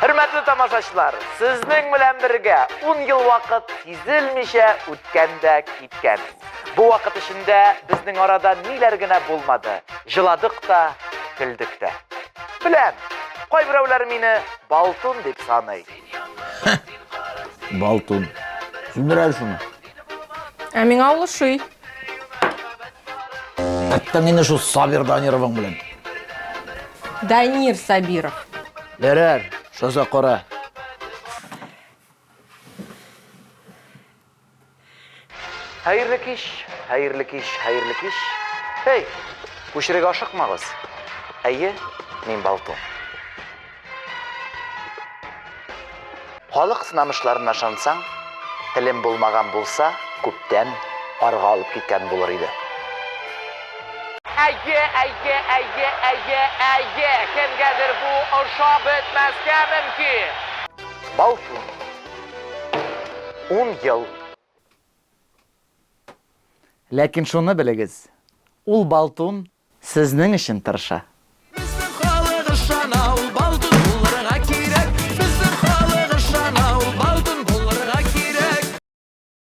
Хөрмәтле тамашачылар, сезнең белән бергә 10 ел вакыт сизелмичә үткән дә киткән. Бу вакыт эчендә безнең арада ниләр генә булмады. Җыладык та, көлдек тә. Беләм, кайберәүләр мине болтун дип саный. Болтун. Сүндер әле шуны. Ә миңа ул ошый. Әттең инде шул Сабир Данировың белән. Данир Сабиров. Ярар, шоза кара. Хәерле кич, хәерле кич, хәерле кич. Эй, күчерергә ашыкмагыз. Әйе, мин болтун. Халык сынамышларына ышансаң, телем булмаган булса, күптән арга алып киткән булыр иде. Әйе, әйе, әйе, әйе, әйе, кемгәдер бу ошап бетмәскә мөмкин. Болтун. Ун ел. Ләкин шуны белегез, ул болтун сезнең өчен тырыша.